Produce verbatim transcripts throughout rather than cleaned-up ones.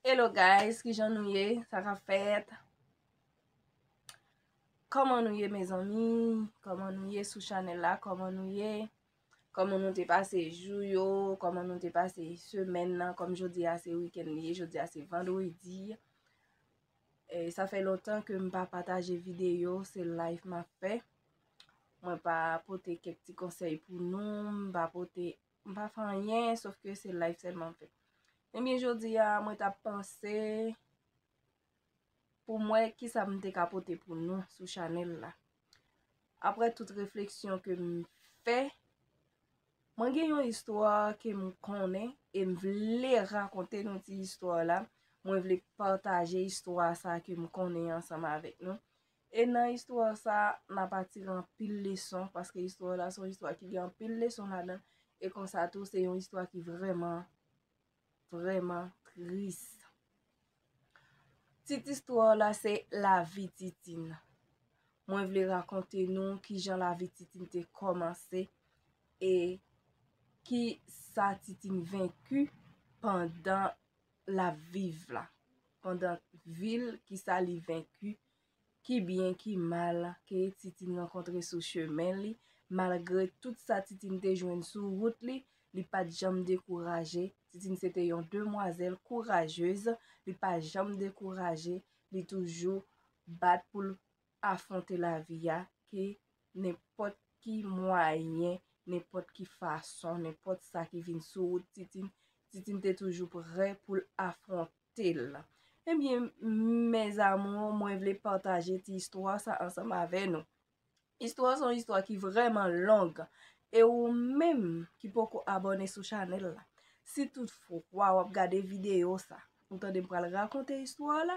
Hello guys, kijan nou ye? Sa k ap fèt? Kòman nou ye, mezanmi? Kòman nou ye sou chanèl la? Kòman nou ye? Kòman nou te pase jou yo? Kòman nou te pase semèn nan? Kòm jodi a se wikenn li ye, jodi a se vandredi. E, sa fè lontan ke m pa pataje videyo, se live m ap fè. Mwen pa pote kèk ti konsèy pou nou, m pa pote, m pa fè anyen, sòf ke se live sèlman m fè. Ebyen, jodi a, mwen t ap panse pou m wè kisa m te ka pote pou nou sou chanèl la. Apre tout refleksyon ke m fè, mwen gen yon istwa ke m konnen e m vle rakonte nou ti istwa la. Mwen vle pataje istwa sa ke m konnen ansanm avèk nou. E nan istwa sa, n ap atire anpil leson, paske istwa la se yon istwa ki gen anpil leson ladan, e konsa tou, se yon istwa ki vrèman, vrèman tris. Tit istwa la se Lavi Titine. Mwen vle rakonte nou kijan lavi Titine te kòmanse e ki sa Titine venki pandan l ap viv la, pandan vi l, kisa li venki, ki byen, ki mal ke Titine rankontre sou chemen li. Malgre tout sa Titine te jwenn sou wout li, li pa t janm dekouraje. Titine se te yon demwazèl kourajez, li pa janm dekouraje, li toujou bat pou l afwonte lavi a, ke nenpòt ki mwayen, nenpòt ki fason, nenpòt sa ki vin sou wout Titine, Titine te toujou prè pou l afwonte l. Ebyen, mes amours, mwen vle pataje ti istwa sa ansanm avè nou. Istwa sa se yon istwa ki vrèman long. E ou menm ki poko abòne sou chanèl la, si toutfwa w ap gade videyo sa, ou tande m pral rakonte istwa la,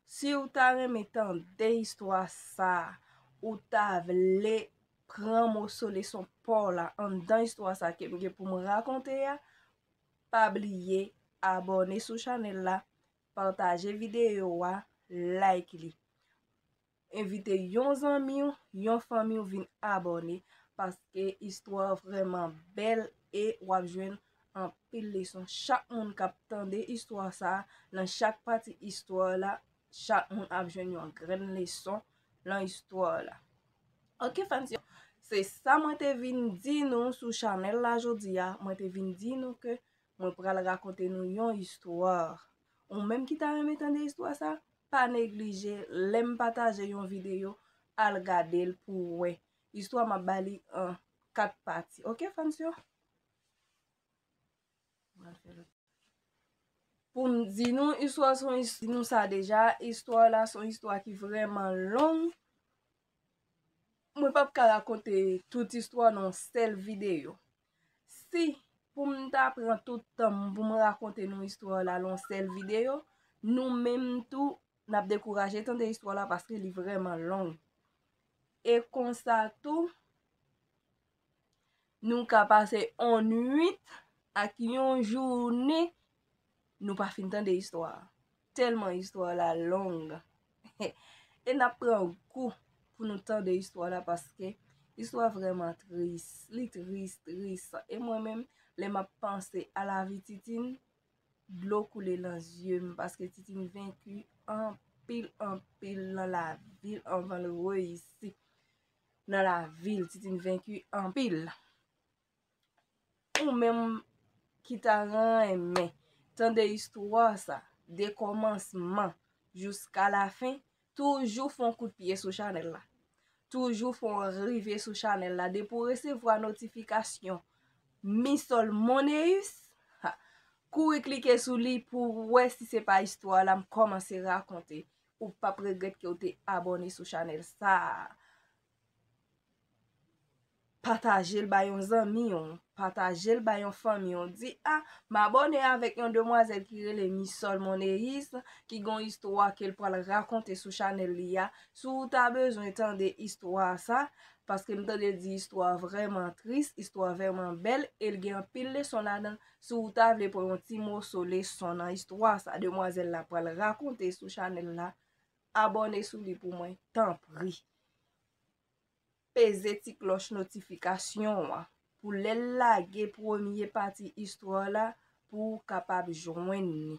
si w ta renmen tande istwa sa, ou ta vle pran moso leson pa w la anndan istwa sa ke m gen pou m rakonte a, pa bliye abòne sou chanèl la, pataje videyo a, like li. Envite yon zanmi w, yon fanmi w vin abòne, paske istwa vrèman bèl e w ap jwenn anpil leson. Chak moun k ap tande istwa sa a, nan chak pati istwa la, chak moun ap jwenn yon grenn leson nan istwa la. Ok, fans yo, se sa mwen te vin di nou sou chanèl la jodi a. Mwen te vin di nou ke mwen pral rakonte nou yon istwa. Ou menm ki ta renmen tande istwa sa, pa neglije, lè m pataje yon videyo, al gade l pou w wè. Istwa m ap ba li an kat pati. Ok, fans yo? Pou m di nou, istwa se yon is-, di nou sa deja, istwa la se yon istwa ki vrèman long. Mwen p ap ka rakonte tout istwa nan yon sèl videyo. Si pou m ta pran tout tan m pou m rakonte nou istwa la nan yon sèl videyo, nou menm tou, n ap dekouraje tande istwa la paske li vrèman long. E konsa tou, nou ka pase yon nuit ak yon jounen, nou pa fin tande istwa a. Tèlman istwa la long. E n ap pran gou pou nou tande istwa la, paske istwa vrèman tris. Li tris, tris. E mwen menm, lè m ap panse a lavi Titine, dlo koule nan zye m, paske Titine venki anpil, anpil nan lavi l anvan l reyisi nan lavi l. Titine venki anpil. Ou menm ki ta renmen tande istwa sa, de kòmansman jiska lafen, toujou fè yon kout pye sou chanèl la. Toujou fè yon rive sou chanèl la. Depi w resevwa notifikasyon Misol Moneus, ha, kouri klike sou li pou w wè si se pa istwa la m kòmanse rakonte. Ou p ap regrèt ke w te abòne sou chanèl sa a. Pataje l bay yon zanmi w, pataje l bay yon fanmi w. Di, a, m abòne avèk yon demwazèl ki rele Misol Moneus, ki gen yon istwa ke l pral rakonte sou chanèl li a. Si w ta bezwen tande istwa sa, paske m tande l di istwa vrèman tris, istwa vrèman bèl, e l gen anpil leson ladan l. Si w ta vle pran yon ti moso leson nan istwa sa demwazèl la pral rakonte sou chanèl la, abòne sou li pou mwen, tanpri. Peze ti klòch notifikasyon an pou lè l lage premye pati istwa la, pou w kapab jwenn li.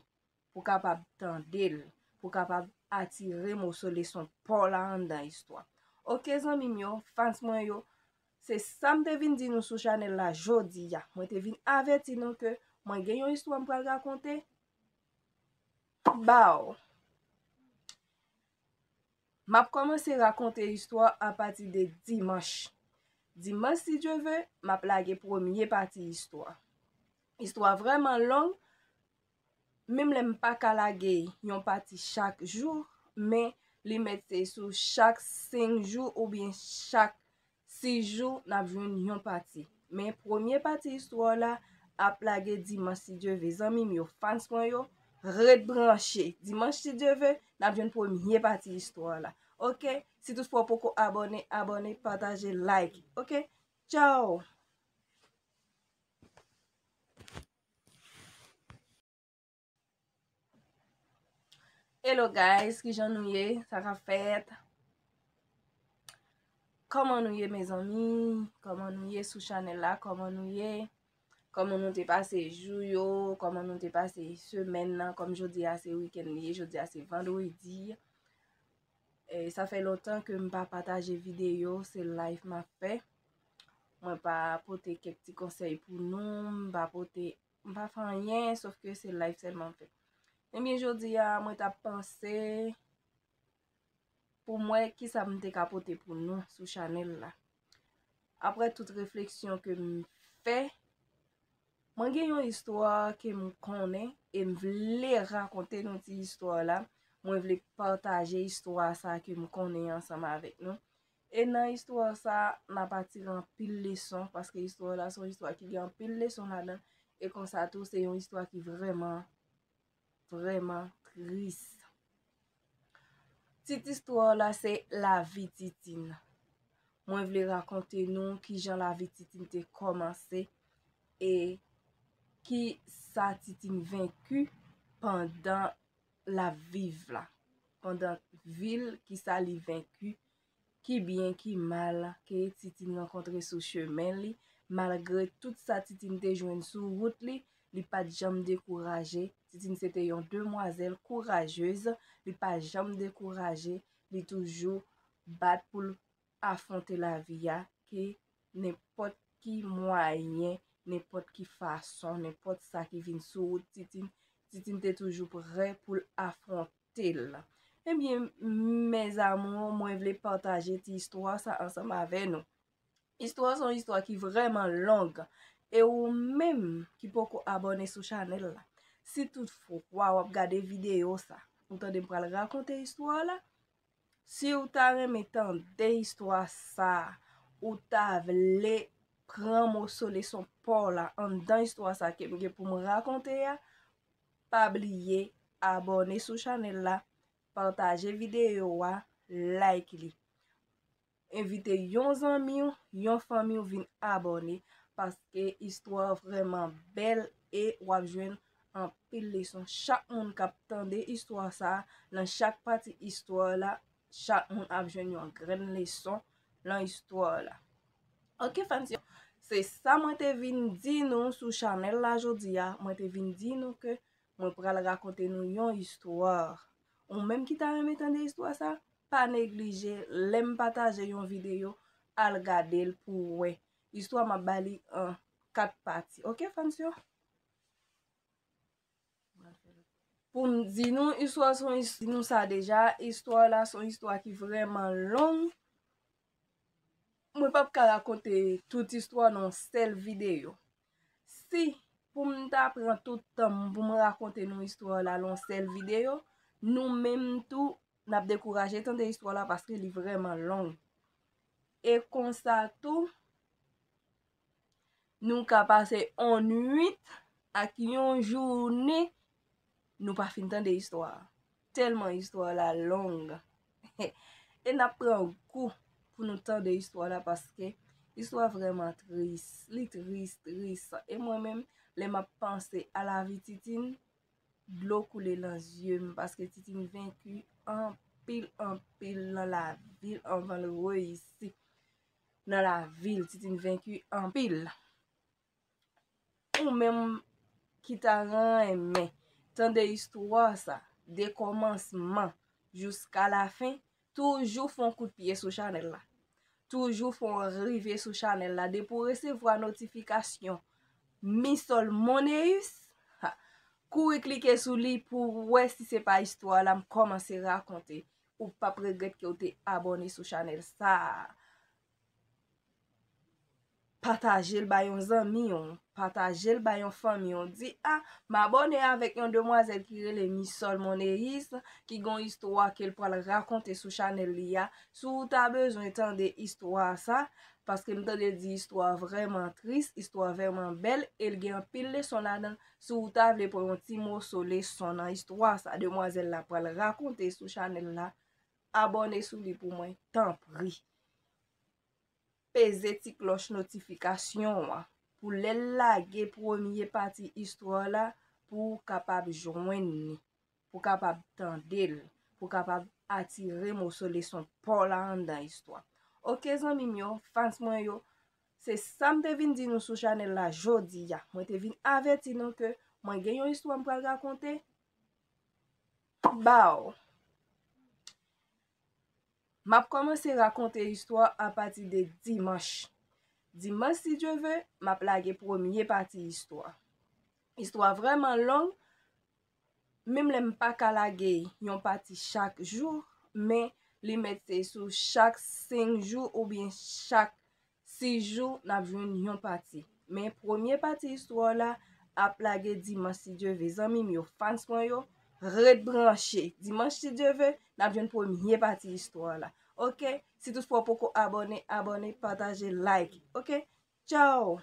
ou kapab tande l, pou w kapab atire moso leson pa w la anndan istwa. Oke, zanmi m yo, fans mwen yo, se sa m te vin di nou sou chanèl la jodi a. Mwen te vin avèti nou ke mwen gen yon istwa m pral rakonte ba w. M ap kòmanse rakonte istwa apati de dimanch. Dimanch, si Dye ve, m ap lage premye pati istwa. Istwa vrèman long, menm lè m pa ka lage yon pati chak jou, men li mèt se sou chak senk jou oubyen chak sis jou n ap jwenn yon pati. Men premye pati istwa la ap lage dimanch si Dye ve. Zanmi m yo, fans mwen yo, ret branche. Dimanch si Dye ve, n ap jwenn premye pati istwa la. Oke? Si toutfwa w poko abòne, abòne, pataje, like. Oke? Tchao! Hello guys, kijan nou ye? Sa k ap fèt? Kòman nou ye, mezanmi? Kòman nou ye sou chanèl la? Kòman nou ye? Kòman nou te pase jou yo? Kòman nou te pase semèn nan? Kòm jodi a se wikenn li ye, jodi a se vandredi. E, sa fè lontan ke m pa pataje videyo, se live m ap fè. Mwen pa pote kèk ti konsèy pou nou, m pa pote, m pa fè anyen, sòf ke se live sèlman m fè. Ebyen, jodi a, mwen t ap panse pou m wè kisa m te ka pote pou nou sou chanèl la. Aprè tout refleksyon ke m fè, mwen gen yon istwa ke m konnen e m vle rakonte nou ti istwa la. Mwen vle pataje istwa sa ke m konnen ansanm avèk nou. E nan istwa sa, n ap atire anpil leson, paske istwa la se yon istwa ki gen anpil leson ladan. E konsa tou, se yon istwa ki vrèman, vrèman tris. Tit istwa la se Lavi Titine. Mwen vle rakonte nou kijan lavi Titine te kòmanse e ki sa Titine venki pandan l ap viv la. Pandan vi l, kisa li venki, ki byen, ki mal ke Titine rankontre sou chemen li. Malgre tout sa Titine te jwenn sou wout li, li pa t janm dekouraje. Titine se te yon demwazèl kourajez, li pa janm dekouraje, li toujou bat pou l afwonte lavi a, ke nenpòt ki mwayen, nenpòt ki fason, nenpòt sa ki vin sou wout Titine, Titine te toujou prè pou l afwonte l. Ebyen, mes amours, mwen vle pataje ti istwa sa ansanm avè nou. Istwa sa se yon istwa ki vrèman long. E ou menm ki poko abòne sou chanèl la, si toutfwa w ap gade videyo sa, ou tande m pral rakonte istwa la, si w ta renmen tande istwa sa, ou ta vle pran moso leson pa w la anndan istwa sa ke m gen pou m rakonte a, pa bliye abòne sou chanèl la, pataje videyo a, like li. Envite yon zanmi w, yon fanmi w vin abòne, paske istwa vrèman bèl e w ap jwenn anpil leson. Chak moun k ap tande istwa sa a, nan chak pati istwa la, chak moun ap jwenn yon grenn leson nan istwa la. Oke, fans yo, se sa mwen te vin di nou sou chanèl la jodi a. Mwen te vin di nou ke mwen pral rakonte nou yon istwa. Ou menm ki ta renmen tande istwa sa, pa neglije, lè m pataje yon videyo, al gade l pou w wè. Istwa m ap ba li an kat pati. Oke, fans yo? Pou m di nou, istwa se yon is-, di nou sa deja, istwa la se yon istwa ki vrèman long. Mwen p ap ka rakonte tout istwa nan yon sèl videyo. Si pou m ta pran tout tan m pou m rakonte nou istwa la nan yon sèl videyo, nou menm tou, n ap dekouraje tande istwa la paske li vrèman long. E konsa tou, nou ka pase yon nuit ak yon jounen, nou pa fin tande istwa a. Tèlman istwa la long. E n ap pran gou pou nou tande istwa la paske istwa vrèman tris. Li tris, tris. E mwen menm, lè m ap panse a lavi Titine, dlo koule nan zye m paske Titine venki anpil, anpil nan lavi l anvan l reyisi nan lavi l. Titine venki anpil. Ou menm ki ta renmen tande istwa sa, de kòmansman jiska lafen, toujou fè yon kout pye sou chanèl la. Toujou fè yon rive sou chanèl la. Depi w resevwa notifikasyon Misol Moneus, ha, kouri klike sou li pou w wè si se pa istwa la m kòmanse rakonte. Ou p ap regrèt ke w te abòne sou chanèl sa a. Pataje l ba yon zanmi w, pataje l ba yon fanmi w. Di, a, m abòne avèk yon demwazèl ki rele Misol Moneus, ki gen yon istwa ke l pral rakonte sou chanèl li a. Si w ta bezwen tande istwa sa, paske m tande l di istwa vrèman tris, istwa vrèman bèl, e l gen anpil leson ladan. Si w ta vle pran yon ti moso leson nan istwa sa, demwazèl la pral rakonte sou chanèl la, abòne sou li pou mwen, tanpri. Peze ti klòch notifikasyon an pou lè l lage premye pati istwa la, pou w kapab jwenn li, pou w kapab tande l, pou w kapab atire moso leson pa w la anndan istwa. Oke, zanmi m yo, fans mwen yo, se sa m te vin di nou sou chanèl la jodi a. Mwen te vin avèti nou ke mwen gen yon istwa m pral rakonte ba w. M ap kòmanse rakonte istwa apati de dimanch. Dimanch, si Dye ve, m ap lage premye pati istwa. Istwa vrèman long, menm lè m pa ka lage yon pati chak jou, men li mèt se sou chak senk jou oubyen chak sis jou n ap jwenn yon pati. Men premye pati istwa la ap lage dimanch, si Dye ve. Zanmi m yo, fans mwen yo, ret branche. Dimanch, si Dye ve, n ap jwenn premye pati istwa la. Oke? Si toutfwa w poko abòne, abòne, pataje, like. Oke? Tchao!